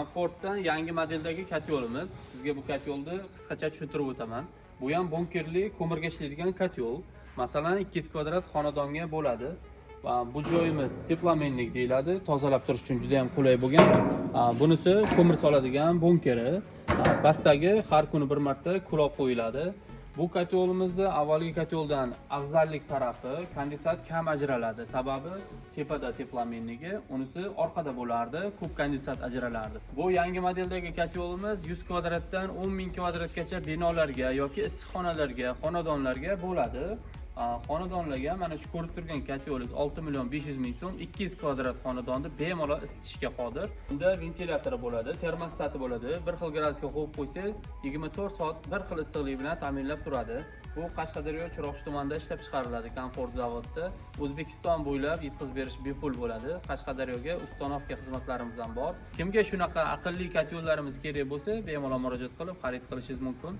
Komfortdan yangi modeldagi котёл imiz. Sizga bu котёл ni qisqacha tushuntirib o'taman. Bu ham bunkerli, ko'mirga ishlaydigan котёл. Masalan, 200 kvadrat xonadonga bo'ladi. Va bu joyimiz теплообменник deyiladi. Tozalab turish uchun juda ham qulay bo'lgan. Bunisi ko'mir soladigan bunkeri. Pastdagi har kuni bir marta kulob qo'yiladi. Bu котёл imizda avvalgi котёл dan afzallik tarafi, kondensat kam ajraladi. Sababi tepada теплообменник i, unisi orqada bo'lardi, ko'p kondensat ajralardi. Bu yangi modeldagi котёл imiz 100 kvadratdan 10 ming kvadratgacha binolarga yoki issiqxonalarga, xonadonlarga bo'ladi. Xonadonlarga mana shu ko'rib turgan котёл ingiz 6 million 500 ming so'm, 200 kvadrat xonadonni bemalol isitishga qodir. Unda ventilyatori bo'ladi, termostati bo'ladi. Bir xil gradusga qo'yib qo'ysangiz, 24 soat bir xil issiqlik bilan ta'minlab turadi. Bu Qashqadaryo, Chiroqchi tumanida ishlab chiqariladi, Komfort zavodda. O'zbekiston bo'ylab yetkazib berish bepul bo'ladi. Qashqadaryoga установка xizmatlarimiz ham bor. Kimga shunaqa aqlli котёл larimiz kerak bo'lsa, bemalol murojaat qilib xarid qilishingiz mumkin.